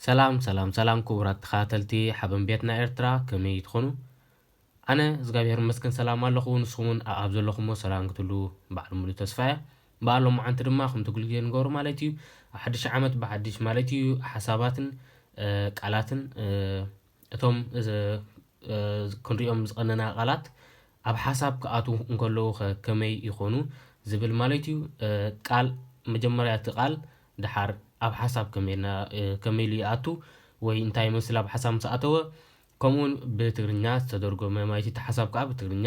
ሰላም ሰላም ሰላም ክቡራት ተኸታተልቲ ሓበን ቤትና ኤርትራ፣ ከመይ ትኾኑ? ኣነ እግዚኣብሔር ይመስገን ሰላም ኣለኹ። ንስኹም እውን ኣብ ዘለኹሞ ሰላም ክትህሉ ባዕሉ ሙሉ ተስፋ እየ። በኣሎም መዓንቲ ድማ ከምቲ ኩሉ ግዜ ንገብሮ ማለት እዩ፣ ኣብ ሓድሽ ዓመት ብሓድሽ ማለት እዩ ሓሳባትን እ፣ ቃላትን እ፣ እቶም እ፣ እ፣ ክንሪኦም ዝቐነና ቃላት ኣብ ሓሳብ ክኣትዉ እንከለዉ ኸ ከመይ ይኾኑ ዝብል ማለት እዩ። እ፣ ቃል መጀመርያ እቲ ቃል ደሓር ኣብ ሓሳብ ከመይ ኢልና እ፣ ከመይ ኢሉ ይኣቱ ወይ እንታይ ይመስል ኣብ ሓሳብ ምስ ኣተወ፣ ከምኡውን ብትግርኛ ዝተደርጎመ ማለት እዩ። እቲ ሓሳብ ከዓ ብትግርኛ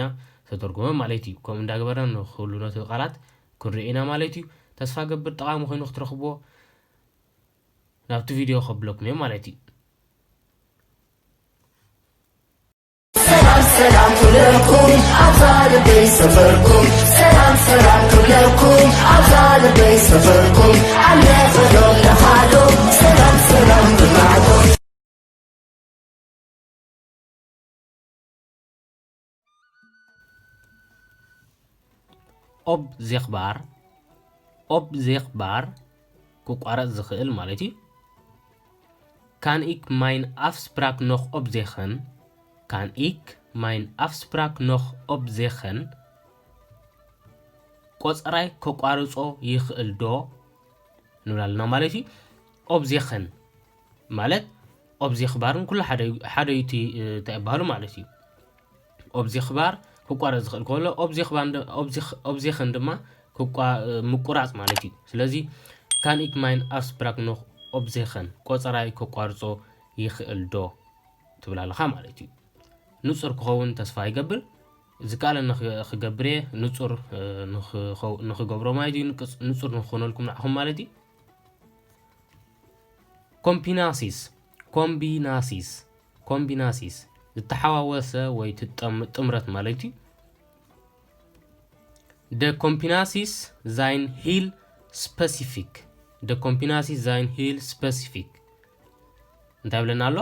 ዝተደርጎመ ማለት እዩ። ከምኡ እንዳገበርና ንኹሉ ነቲ ቃላት ክንርኢ ኢና ማለት እዩ። ተስፋ ገብር ጠቓሚ ኮይኑ ክትረኽብዎ ናብቲ ቪድዮ ከብለኩም እየ ማለት እዩ። ሰላም ሰላም ክብለኩም ኣብዛ ልበይ ሰፈርኩም፣ ሰላም ሰላም ክብለኩም ኣብዛ ልበይ ሰፈርኩም፣ ኣለኸ ዶ ኣለኻ ዶ ሰላም ሰላም ብማዕዶ። ኦብ ዜኽባር፣ ኦብ ዜኽባር ክቋረጽ ዝኽእል ማለት እዩ። Kan ik mijn afspraak nog opzeggen? Kan ik mijn afspraak nog opzeggen? ቆጸራይ ከቋርጾ ይኽእል ዶ ንብል ኣለና ማለት እዩ። ኦብ ዜኸን ማለት ኦብ ዜኽባርን ኩሉ ሓደ እዩ፣ ሓደ እዩ እቲ እ፣ እንታይ ይበሃሉ ማለት እዩ። ኦብ ዜኽባር ክቋረጽ ዝኽእል ከሎ ኦብ ዜኽባን ድ- ኦብ ዜኽ- ኦብ ዜኸን ድማ ክቋ- እ፣ ምቁራጽ ማለት እዩ። ስለዚ Kan ik mijn afspraak nog opzeggen? ቆጸራይ ከቋርጾ ይኽእል ዶ ትብል ኣለኻ ማለት እዩ። ንጹር ክኸውን ተስፋ ይገብር። ዝከኣለኒ ኽ- ክገብር እየ። ንጹር እ፣ ንኽኸው- ንኽገብሮ ማለት እዩ። ንቅጽ- ንጹር ንክኾነልኩም ንዓኹም ማለት እዩ። Combinaties፣ ኮምቢናሲስ፣ ኮምቢናሲስ ዝተሓዋወሰ ወይ ትጠም- ጥምረት ማለት እዩ። De combinaties zijn heel specifiek። De combinaties zijn heel specifiek። እንታይ ይብለና ኣሎ?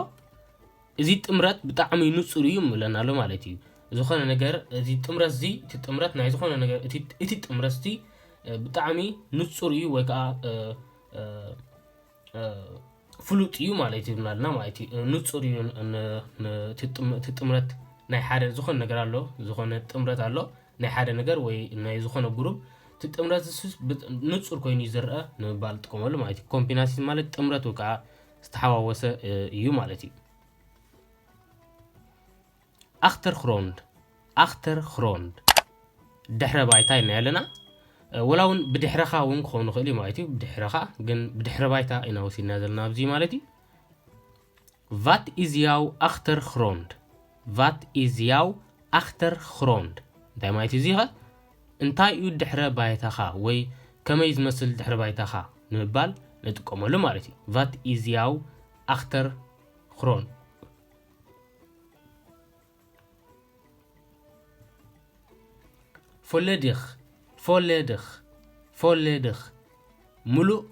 እዚ ጥምረት ብጣዕሚ ንጹር እዩ ይብለና ኣሎ ማለት እዩ። ዝኾነ ነገር እዚ ጥምረት እዚ እቲ ጥምረት ናይ ዝኾነ ነገር እቲ እቲ ጥምረት እዚ እ፣ ብጣዕሚ ንጹር እዩ ወይ ከዓ እ፣ እ፣ እ፣ ፍሉጥ እዩ ማለት ይብልና ኣለና ማለት እዩ። ንጹር እዩ ን- ን- እቲ ጥም- እቲ ጥምረት ናይ ሓደ ዝኾነ ነገር ኣሎ፣ ዝኾነ ጥምረት ኣሎ ናይ ሓደ ነገር ወይ ናይ ዝኾነ ግሩፕ እቲ ጥምረት ንሱ ብ- ንጹር ኮይኑ እዩ ዝረአ ንምባል ጥቀመሉ ማለት እዩ። ኮምቢናሲስ ማለት ጥምረት ወይ ከዓ ዝተሓዋወሰ እ፣ እዩ ማለት እዩ። Achtergrond፣ achtergrond ድሕረ ባይታ ኢልና ኣለና። እ፣ ወላ እውን ብድሕረኻ እውን ክኸውን ይኽእል እዩ ማለት እዩ። ብድሕረኻ ግን ብድሕረ ባይታ ኢና ወሲድና ዘለና ኣብዚ ማለት እዩ። Wat is jouw achtergrond? Wat is jouw achtergrond? እንታይ ማለት እዩ እዚ ኸ? እንታይ እዩ ድሕረ ባይታኻ ወይ ከመይ ዝመስል ድሕረ ባይታኻ ንምባል ንጥቀመሉ ማለት እዩ። Wat is jouw achtergrond? Volledig፣ volledig፣ volledig ምሉእ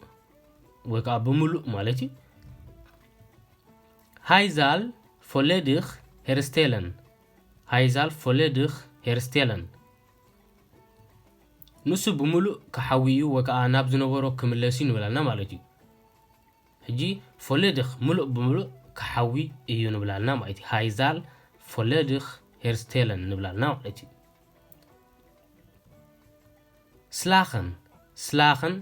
ወይ ከዓ ብምሉእ ማለት እዩ። Hij zal volledig herstellen። Hij zal volledig herstellen። ንሱ ብምሉእ ክሓዊ እዩ ወይ ከዓ ናብ ዝነበሮ ክምለስ እዩ ንብል ኣለና ማለት እዩ። ሕጂ volledig ምሉእ ብምሉእ ክሓዊ እዩ ንብል ኣለና ማለት እዩ። Hij zal volledig herstellen ንብል ኣለና ማለት እዩ። Slagen፣ slagen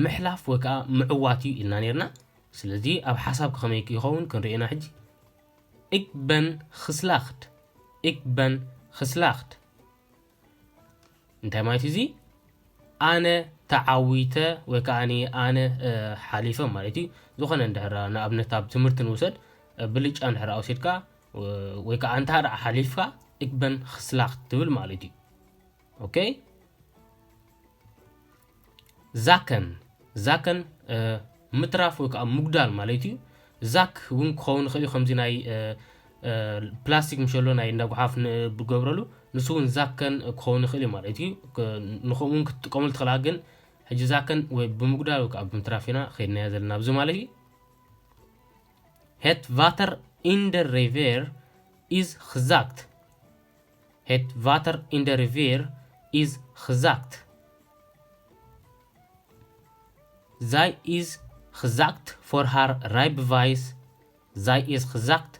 ምሕላፍ ወይ ከዓ ምዕዋት እዩ ኢልና ነርና። ስለዚ ኣብ ሓሳብ ከመይ ይኸውን ክንርኢ ኢና ሕጂ። Ik ben geslaagd። Ik ben geslaagd። እንታይ ማለት እዩ እዚ? ኣነ ተዓዊተ ወይ ከዓ ኣነ እ፣ ሓሊፈ ማለት እዩ። ዝኾነ እንድሕር ንኣብነት ኣብ ትምህርቲ ንውሰድ እ፣ ብልጫ እንድሕር ኣውሲድካ እ፣ ወይ ከዓ እንተ ደኣ ሓሊፍካ ik ben geslaagd ትብል ማለት እዩ። ኦኬ። Zakken፣ zakken እ፣ ምትራፍ ወይ ከዓ ምጉዳል ማለት እዩ። Zak እውን ክኸውን ይኽእል እዩ፣ ከምዚ ናይ እ፣ እ፣ ፕላስቲክ ምሸሎ ናይ እንዳ ጉሓፍ ን- ብገብረሉ ንሱ እውን zakken ክኸውን ይኽእል እዩ ማለት እዩ። ክ- ንኸምኡ እውን ክትጥቀመሉ ትኽእላ፣ ግን ሕጂ zakken ወይ ብምጉዳል ወይ ከዓ ብምትራፍ ኢና ከይድናዮ ዘለና ኣብዚ ማለት እዩ። Het water in de rivier is gezakt። Het water in de rivier is gezakt. Zij is gezakt voor haar rijbewijs Zij is gezakt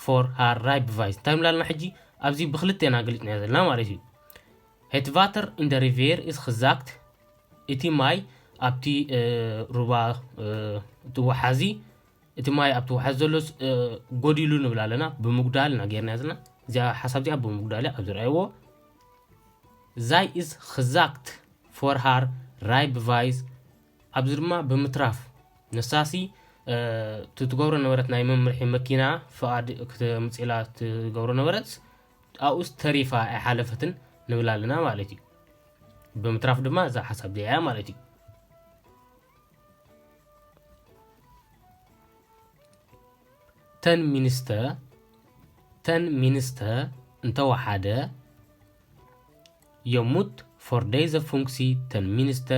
voor haar rijbewijs. እንታይ ምላልና ሕጂ ኣብዚ ብክልቴና ገሊጽና ዘለና ማለት እዩ። Het water in de rivier is gezakt. እቲ ማይ ኣብቲ እ፣ ሩባ እ፣ እቲ ወሓዚ እቲ ማይ ኣብቲ ወሓዚ ዘሎ እ፣ ጎዲሉ ንብል ኣለና። ብምጉዳል ኢና ጌርና ዘለና። እዚኣ ሓሳብ እዚኣ ብምጉዳል እያ ኣብዚ ረኣይዎ። Zij is gezakt voor haar rijbewijs. ኣብዚ ድማ ብምትራፍ ንሳሲ እ፣ እቲ ትገብሮ ነበረት ናይ መምርሒ መኪና ፍቓድ ክትምፅላ ትገብሮ ነበረት ኣብኡስ ተሪፋ ኣይሓለፈትን ንብል ኣለና ማለት እዩ። ብምትራፍ ድማ እዛ ሓሳብ እዚኣ እያ ማለት እዩ። Ten minste ten minste እንተወሓደ je moet voor deze functie ten minste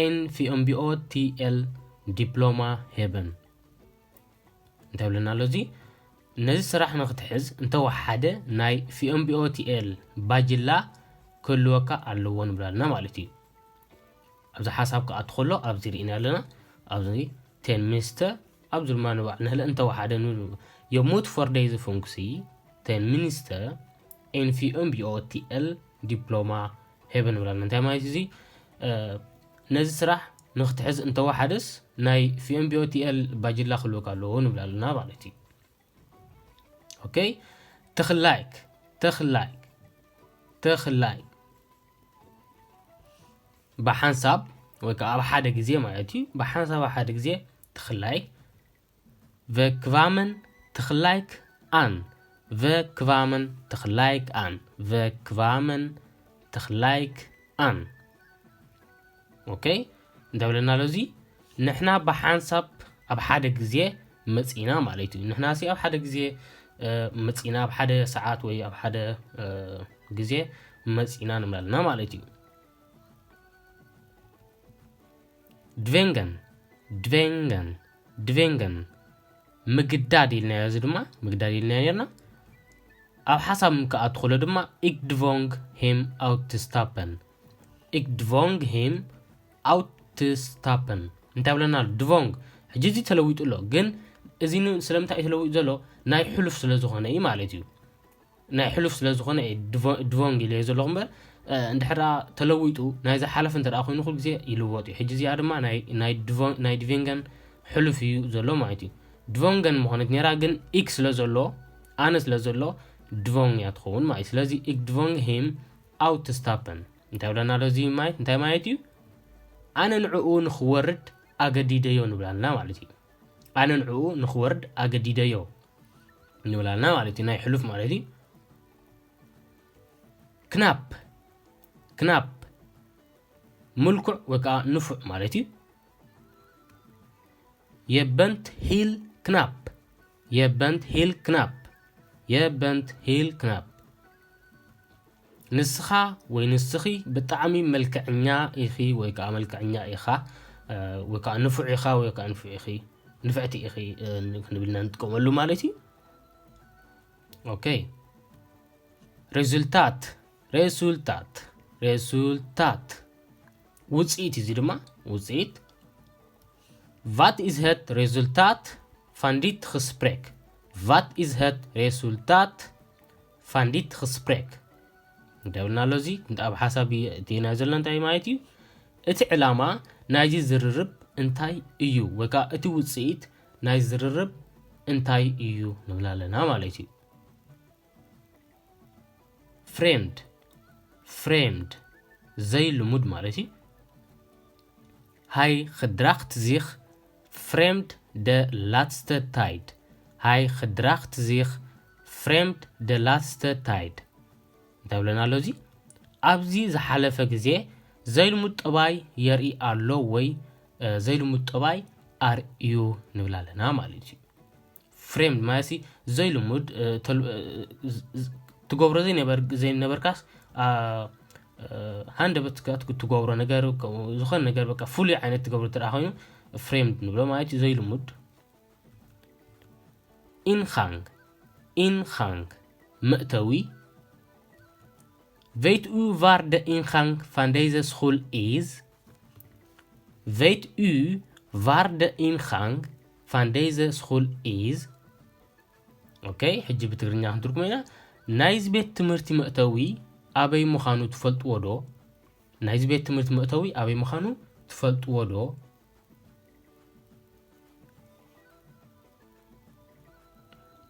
een VMBO-TL diploma hebben. እንታይ ብለና ኣሎ እዚ? ነዚ ስራሕ ንክትሕዝ እንተወሓደ ናይ VMBO-TL ባጅላ ክህልወካ ኣለዎ ንብላልና ማለት እዩ። ኣብዚ ሓሳብ ክኣቱ ከሎ ኣብዚ ርኢና ኣለና። ኣብዚ ten minste ኣብዚ ድማ ንባዕ ንህለ እንተወሓደ ንብሉ። Je moet voor deze functie ten minste een VMBO-TL diploma hebben ንብላልና። እንታይ ማለት እዚ? እ፣ ነዚ ስራሕ ንክትሕዝ እንተወሓደስ ናይ VMBO-TL ባጅላ ክህልወካ ኣለዎ ንብላልና ማለት እዩ። ኦኬ፣ ተኽላይክ ተኽላይክ ተኽላይክ ብሓንሳብ ወይ ከዓ ኣብ ሓደ ግዜ ማለት እዩ። ብሓንሳብ ኣብ ሓደ ግዜ ተኽላይክ። We kwamen tegelijk aan. We kwamen tegelijk aan. We kwamen tegelijk aan. ኦኬ፣ እንታይ ብለና ኣሎ እዚ? ንሕና ብሓንሳብ ኣብ ሓደ ግዜ መፂና ማለት እዩ። ንሕና ሲ ኣብ ሓደ ግዜ እ፣ መፂና ኣብ ሓደ ሰዓት ወይ ኣብ ሓደ እ፣ ግዜ መፂና ንብላልና ማለት እዩ። Dwingen dwingen dwingen ምግዳድ ኢልናዮ። እዚ ድማ ምግዳድ ኢልናዮ ነርና። ኣብ ሓሳብ ክኣቱ ከሎ ድማ ik dwong hem uit te stappen. Ik dwong hem uit te stappen. እንታይ ብለና ኣሎ? Dwong። ሕጂ እዚ ተለዊጡ ኣሎ፣ ግን እዚ ን- ስለምንታይ እዩ ተለዊጡ ዘሎ? ናይ ሕሉፍ ስለ ዝኾነ እዩ ማለት እዩ። ናይ ሕሉፍ ስለ ዝኾነ እዩ ድቮ- dwong ኢለዮ ዘለኹ እምበር፣ እ፣ እንድሕር ደኣ ተለዊጡ ናይ ዝሓለፈ እንተ ደኣ ኮይኑ ኩሉ ግዜ ይልወጥ እዩ። ሕጂ እዚኣ ድማ ናይ ናይ ድቮ- ናይ dwingen ሕሉፍ እዩ ዘሎ ማለት እዩ። Dwongen ምኾነት ነይራ፣ ግን ik ስለ ዘሎ፣ ኣነ ስለ ዘሎ፣ dwong እያ ትኸውን ማለት እዩ። ስለዚ ik dwong hem uit te stappen እንታይ ብለና ኣሎ እዚ ማለት እንታይ ማለት እዩ? ኣነ ንዕኡ ንኽወርድ ኣገዲደዮ ንብላልና ማለት እዩ። ኣነ ንዕኡ ንኽወርድ ኣገዲደዮ ንብላልና ማለት እዩ። ናይ ሕሉፍ ማለት እዩ። Knap knap ምልኩዕ ወይ ከዓ ንፉዕ ማለት እዩ። Je bent heel knap. Je bent heel knap. Je bent heel knap. ንስኻ ወይ ንስኺ ብጣዕሚ መልክዐኛ ኢኺ ወይ ከዓ መልክዐኛ ኢኻ፣ እ፣ ወይ ከዓ ንፉዕ ኢኻ ወይ ከዓ ንፉዕ ኢኺ፣ ንፍዕቲ ኢኺ፣ እ፣ ን- ክንብልና ንጥቀመሉ ማለት እዩ። ኦኬ። Resultaat resultaat resultaat ውፅኢት፣ እዚ ድማ ውፅኢት። Wat is het resultaat van dit gesprek? Wat is het resultaat van dit gesprek? እንታይ ብልና ኣሎ እዚ? እንተ ኣብ ሓሳብ እየ- እቲና ዘሎ እንታይ ማለት እዩ? እቲ ዕላማ ናይዚ ዝርርብ እንታይ እዩ? ወይ ከዓ እቲ ውፅኢት ናይ ዝርርብ እንታይ እዩ ንብል ኣለና ማለት እዩ። Vreemd vreemd ዘይልሙድ ማለት እዩ። Hij gedraagt zich vreemd de laatste tijd. Hij gedraagt zich vreemd de laatste tijd. እንታይ ብለና ኣሎ እዚ? ኣብዚ ዝሓለፈ ግዜ ዘይልሙድ ጠባይ የርኢ ኣሎ ወይ እ፣ ዘይልሙድ ጠባይ ኣርእዩ ንብል ኣለና ማለት እዩ። Vreemd ማለት ሲ ዘይልሙድ እ፣ ተል- እ፣ ዝ- ዝ- ትገብሮ ዘይነበር ዘይነበርካስ ኣ፣ እ፣ ሃንደበት ከ- ትግ- ትገብሮ ነገር ከምኡ ዝኾነ ነገር በቃ ፍሉይ ዓይነት ትገብሮ እንተ ደኣ ኮይኑ vreemd ንብሎ ማለት እዩ። ዘይልሙድ። Ingang ingang መእተዊ። Weet u waar de ingang van deze school is? Weet u waar de ingang van deze school is? ኦኬ፣ ሕጂ ብትግርኛ ክንትርጉሞ ኢና። ናይዚ ቤት ትምህርቲ መእተዊ ኣበይ ምዃኑ ትፈልጥዎ ዶ? ናይዚ ቤት ትምህርቲ መእተዊ ኣበይ ምዃኑ ትፈልጥዎ ዶ?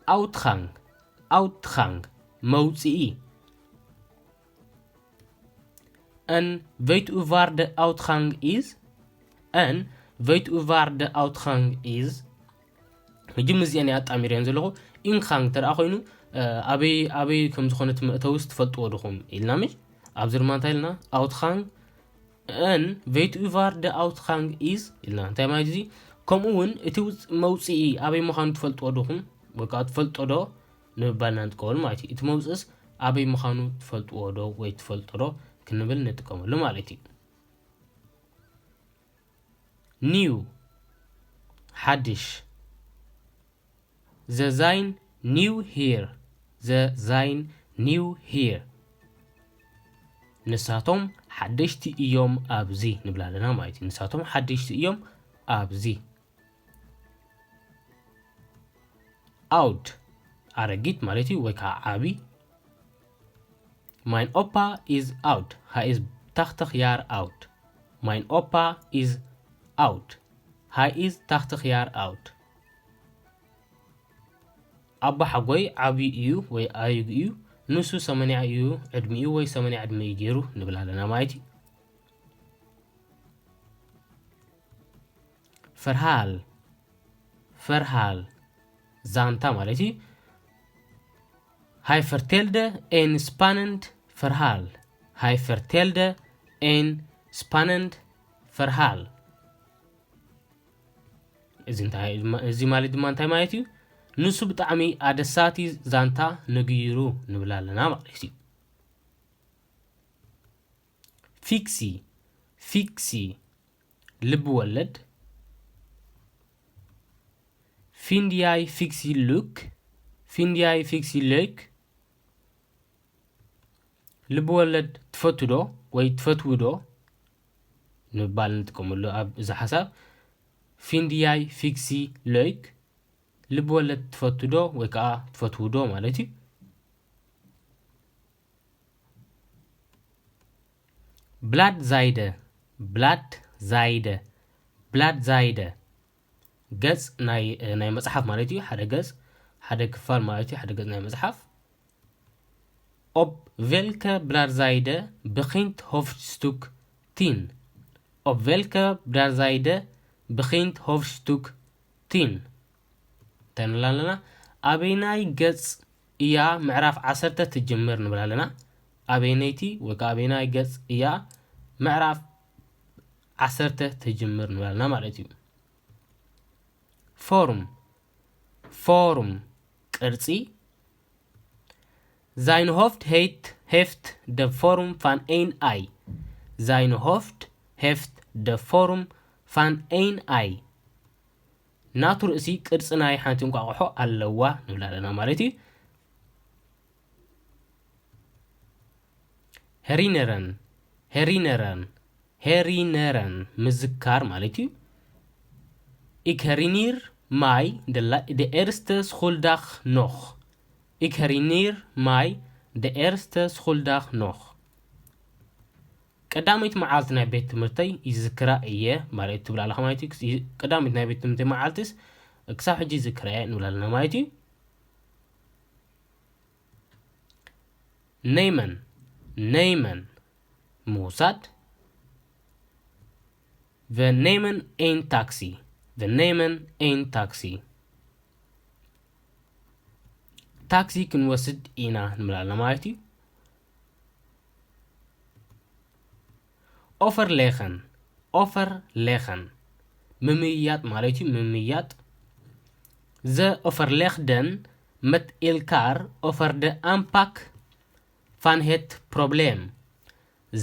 Uitgang, Uitgang፣ መውፅኢ። En weet u waar de uitgang is? En weet u waar de uitgang is? ሕጂ ምስዚአን ኣጣሚረን ዘለኹ። Ingang ተረኣ ኮይኑ ኣበይ ኣበይ ከም ዝኾነ እቲ መእተዊ ትፈልጥዎ ድኹም ኢልና ምሽ? ኣብዚ ድማ እንታይ ኢልና? Uitgang፣ en weet u waar de uitgang is ኢልና። እንታይ ማለት እዚ? ከምኡ እውን እቲ መውፅኢ ኣበይ ምዃኑ ትፈልጥዎ ድኹም? ወይ ከዓ ትፈልጦ ዶ ንምባልና ንጥቀመሉ ማለት እዩ። እቲ መውፅእስ ኣበይ ምዃኑ ትፈልጥዎ ዶ ወይ ትፈልጦ ዶ ክንብል ንጥቀመሉ ማለት እዩ። Nieuw፣ ሓድሽ። Ze zijn nieuw hier. Ze zijn nieuw hier. ንሳቶም ሓደሽቲ እዮም ኣብዚ ንብል ኣለና ማለት እዩ። ንሳቶም ሓደሽቲ እዮም ኣብዚ። Oud፣ ኣረጊት ማለት እዩ፣ ወይ ከዓ ዓቢ። Mijn opa is oud. Hij is tachtig jaar oud. Mijn opa is oud. Hij is tachtig jaar oud. ኣቦ ሓጎይ ዓብዩ እዩ ወይ ኣዩግ እዩ። ንሱ ሰማንያ እዩ ዕድሚኡ ወይ ሰማንያ ዕድመ እዩ ገይሩ ንብል ኣለና ማለት እዩ። Verhaal፣ verhaal፣ ዛንታ ማለት እዩ። Hij vertelde een spannend verhaal. Hij vertelde een spannend verhaal. እዚ እንታይ እዚ ማለት ድማ እንታይ ማለት እዩ? ንሱ ብጣዕሚ ኣደሳቲ ዛንታ ነጊሩ ንብል ኣለና ማለት እዩ። Fictie፣ fictie፣ ልብ ወለድ። Vind jij fictie leuk? Vind jij fictie leuk? ልብ ወለድ ትፈቱ ዶ ወይ ትፈትዊ ዶ ንምባል ንጥቀመሉ ኣብ እዚ ሓሳብ። Vind jij fictie leuk? ልብ ወለድ ትፈቱ ዶ ወይ ከዓ ትፈትዉ ዶ ማለት እዩ። Bladzijde፣ bladzijde፣ bladzijde፣ ገጽ ናይ ናይ መጽሓፍ ማለት እዩ። ሓደ ገጽ፣ ሓደ ክፋል ማለት እዩ። ሓደ ገጽ ናይ መጽሓፍ። Op welke bladzijde begint hoofdstuk tien? Op welke bladzijde begint hoofdstuk tien? እንታይ ንብል ኣለና? ኣበይናይ ገጽ እያ ምዕራፍ ዓሰርተ ትጅምር ንብል ኣለና። ኣበይነይቲ ወይ ከዓ ኣበይናይ ገጽ እያ ምዕራፍ ዓሰርተ ትጅምር ንብል ኣለና ማለት እዩ። Vorm፣ form፣ ቅርጺ። Zijn hoofd heet, heeft de vorm van een ei. Zijn hoofd heeft de vorm van een ei. ናቱ ርእሲ ቅርጺ ናይ ሓንቲ እንቋቑሖ ኣለዋ ንብል ኣለና ማለት እዩ። Herinneren፣ herinneren፣ herinneren፣ ምዝካር ማለት እዩ። Ik herinner mij de la- de eerste schooldag nog. Ik herinner mij de eerste schooldag nog. ቀዳመይቲ መዓልቲ ናይ ቤት ትምህርተይ ይዝክራ እየ ማለት ትብል ኣለኻ ማለት እዩ። ክስ- ቀዳመይቲ ናይ ቤት ትምህርተይ መዓልትስ ክሳብ ሕጂ ይዝክራ እየ ንብል ኣለና ማለት እዩ። Nemen፣ nemen፣ ምውሳድ። We nemen een taxi. We nemen een taxi. ታክሲ ክንወስድ ኢና ንብል ኣለና ማለት እዩ። Overleggen፣ overleggen፣ ምምይያጥ ማለት እዩ። ምምይያጥ። Ze overlegden met elkaar over de aanpak van het probleem.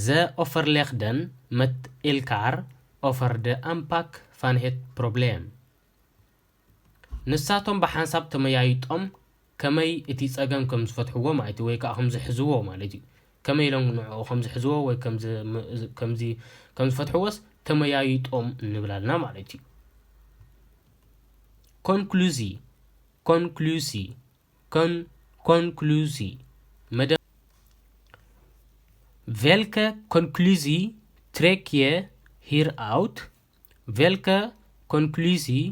Ze overlegden met elkaar over de aanpak van het probleem. ንሳቶም ብሓንሳብ ተመያይጦም ከመይ እቲ ጸገም ከም ዝፈትሕዎ ማለት እዩ፣ ወይ ከዓ ከም ዝሕዝዎ ማለት እዩ። ከመይ ኢሎም ንዕኡ ከም ዝሕዝዎ ወይ ከም ዝ- ም- ዝ- ከምዚ ከም ዝፈትሕዎስ ተመያይጦም ንብል ኣለና ማለት እዩ። Conclusie፣ conclusie፣ Kon Konklusie መደ Welke conclusie trek je hieruit? Welke conclusie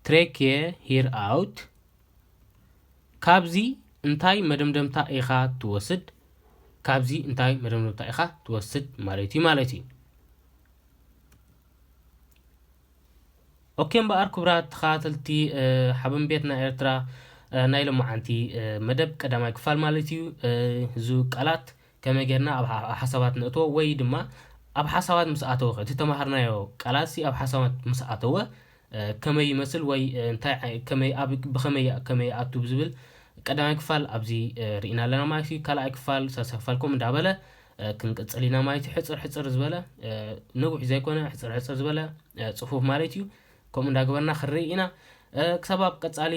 trek je hieruit? ካብዚ እንታይ መደምደምታ ኢኻ ትወስድ? ካብዚ እንታይ መደምደምታ ኢኻ ትወስድ ማለት እዩ ማለት እዩ። ኦኬ እምበኣር ክቡራት ተኸታተልቲ ሓበን ቤትና ኤርትራ ናይ ሎማዓንቲ መደብ ቀዳማይ ክፋል ማለት እዩ። እዚ ቃላት ከመይ ጌርና ኣብ ሓሳባት ነእትዎ ወይ ድማ ኣብ ሓሳባት ምስ ኣተወ እቲ ተማሃርናዮ ቃላት ሲ ኣብ ሓሳባት ምስ ኣተወ ከመይ ይመስል ወይ እንታይ ከመይ ኣብ ብኸመይ ከመይ ኣቱ ብዝብል ቀዳማይ ክፋል ኣብዚ ርኢና ኣለና ማለት እዩ። ካልኣይ ክፋል ሳልሳይ ክፋል ከምኡ እንዳበለ ክንቅጽል ኢና ማለት እዩ። ሕጽር ሕጽር ዝበለ ነዊሕ ዘይኮነ ሕጽር ሕጽር ዝበለ ጽፉፍ ማለት እዩ። ከምኡ እንዳገበርና ክንርኢ ኢና። ክሳብ ኣብ ቀጻሊ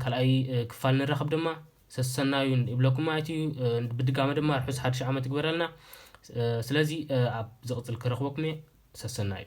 ካልኣይ ክፋል ንራኸብ ድማ ሰሰናዩ ይብለኩም ማለት እዩ። ብድጋመ ድማ ርሑስ ሓድሽ ዓመት ይግበረልና። ስለዚ ኣብ ዝቕጽል ክረኽበኩም እየ። ሰሰናዩ።